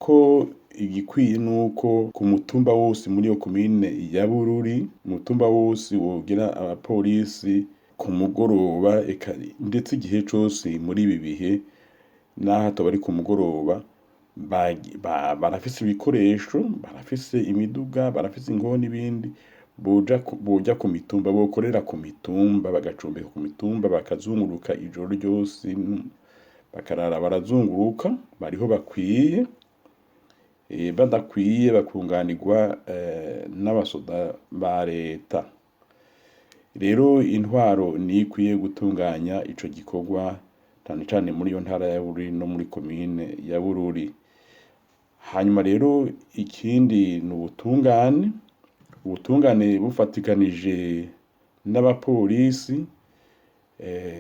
Ko igikwiye nuko ku mutumba wose muri iyo komine ya Bururi, umutumba wose wogira abapolisi ku mugoroba, eka ndetse igihe cose muri ibi bihe, naho ataba ari ku mugoroba, barafise ibikoresho, barafise imiduga, barafise inkoho n'ibindi, boja ku mitumba, bokorera ku mitumba, bagacumbika ku mitumba, bakazunguruka ijoro ryose, bakarara barazunguruka, bariho bakwiye, badakwiye bakunganirwa n'abasoda ba leta. Rero intwaro niyo ikwiye gutunganya ico gikorwa, cane cane muri iyo ntara ya Bururi no muri komine ya Bururi. Hanyuma rero ikindi ni ubutungane, ubutungane bufatikanije n'abapolisi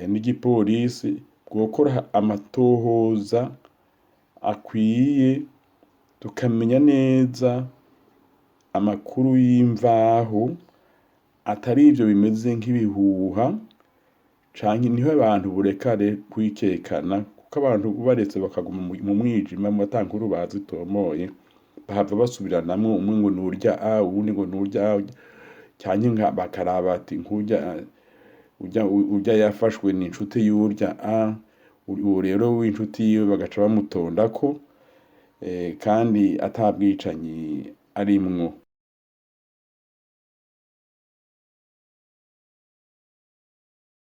n'igipolisi bwokora amatohoza akwiye, tukamenya neza amakuru y'imvaho, atari ivyo bimeze nk'ibihuha, canke niho abantu borekare kwikekana, kuko abantu ubaretse bakaguma mu mwijima ata nkuru bazi itomoye, bahava basubiranamwo, umwe ngo nurya a, uwundi ngo nurya a, canke bakaraba ati nkurya urya yafashwe ni inshuti y'urya a, uwo rero w'inshuti yiwe bagaca bamutondako, kandi ata bwicanyi arimwo.